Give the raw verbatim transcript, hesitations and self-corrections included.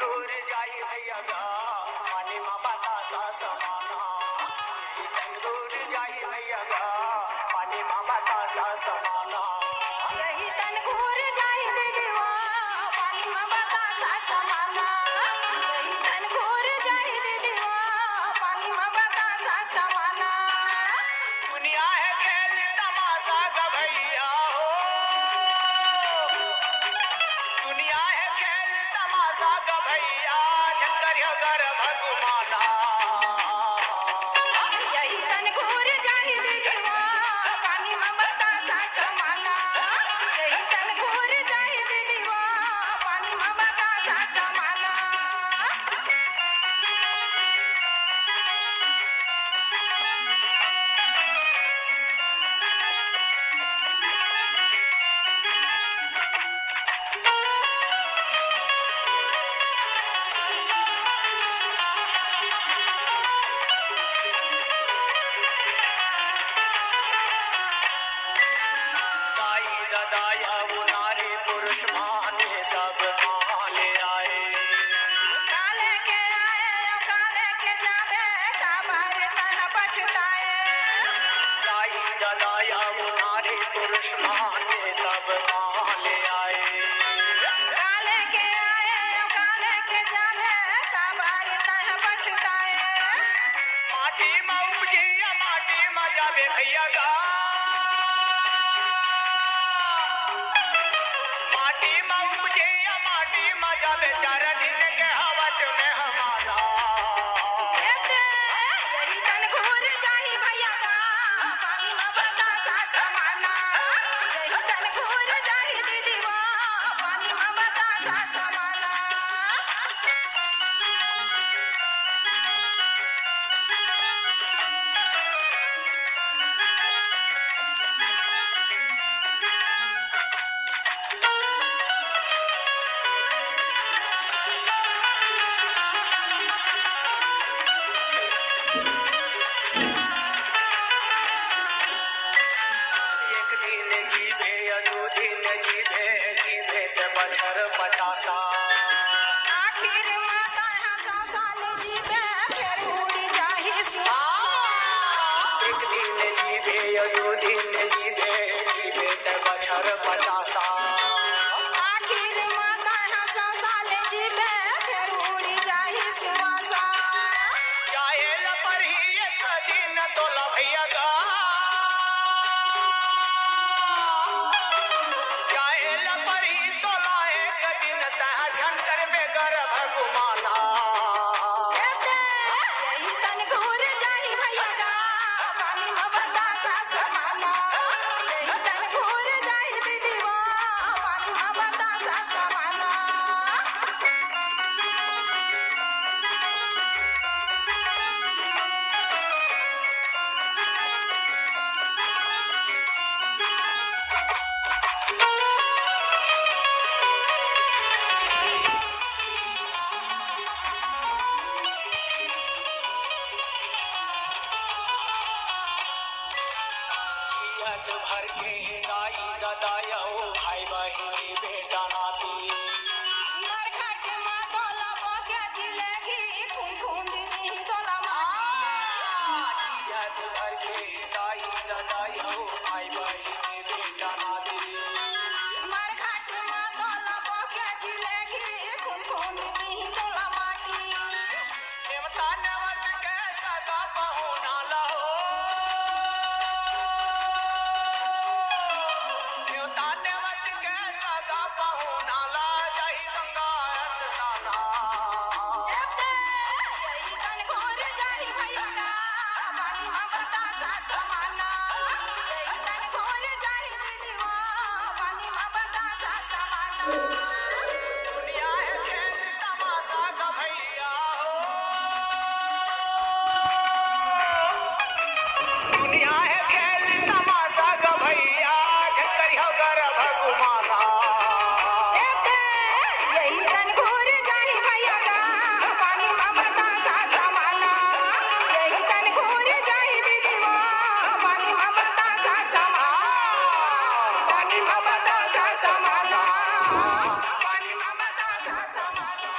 दूर जाही भैया गा, पानी मा बतासा समाना। तन दूर जाही भैया गा, पानी मा बतासा समाना। यही तन घूर जाही दीदीवा, पानी मा बतासा समाना। यही तन घूर जाही दीदीवा, पानी मा बतासा समाना। दुनिया हे खेल तमाशा गा भैया हो। दुनिया हे खेल तमाशा गा भैया, झन करिहा गर्भ गुमाना। यही तन घूर जाही दीदीवा, पानी मा बतासा समाना। यही तन घूर जाही दीदीवा, पानी मा बतासा समाना। दाई ददा या वो नारी पुरुष माने सब माले आए। काले के आए, काले के जाबे, काबर तन पछताए। दाई ददा या वो नारी पुरुष माने सब माले आए। काले के आए, काले के जाबे, काबर तन पछताए। माटी मा उपजी या माटी मा जाबे भैया गा। माटी मा उपजे या माटी मा जाबे, चार दिन के हवा चुने हमारा। यही तन घूर जाही भैया गा, पानी मा बतासा समाना। यही तन घूर जाही दीदीवा, पानी मा बतासा समाना। एक दिन जीबे या दू दिन जीबे, जीबे त बछर पचासा। आखिर मा तैं ह सौ साल जीबे, फेर उड़ी जाही सुआ। एक दिन जीबे या दू दिन जीबे, जीबे त बछर पचासा। आखिर मा तैं ह सौ साल जीबे, फेर उड़ी जाही सुआ। जाए ल परही एक दिन तोला भैया गा। जाए ल परही तोला एक दिन, तैं ह झन करबे गर्भ गुमाना। यही तन घूर जाही भैया गा, पानी मा बतासा समाना। यही तन घूर जाही दीदीवा, पानी मा बतासा समाना। जियत भर के दाई ददा अउ भाई बहिनी बेटा नाती। मरघट मा तोला बोके जिलेबी, फुनफुन दीदी तोला माटी। जियत भर के दाई ददा अउ भाई बहिनी बेटा नाती। मरघट मा तोला बोके जिलेबी, फुनफुन दीदी तोला माटी। नेवता नेवत के सगा पहुना ला हो। नेवता नेवत के सगा पहुना ला, जाही गंगा स्नाना। यही तन घूर जाही भैया गा, पानी मा बतासा समाना। यही तन घूर जाही दीदीवा, पानी मा बतासा समाना। दुनिया हे खेल तमाशा गा भैया हो। दुनिया हे खेल तमाशा गा भैया, झन करिहा गर्भ गुमाना। यही तन घूर जाही भैया गा, पानी मा बतासा समाना। यही तन घूर जाही दीदीवा, पानी मा बतासा समाना। पानी मा बतासा समाना। पानी मा बतासा समाना।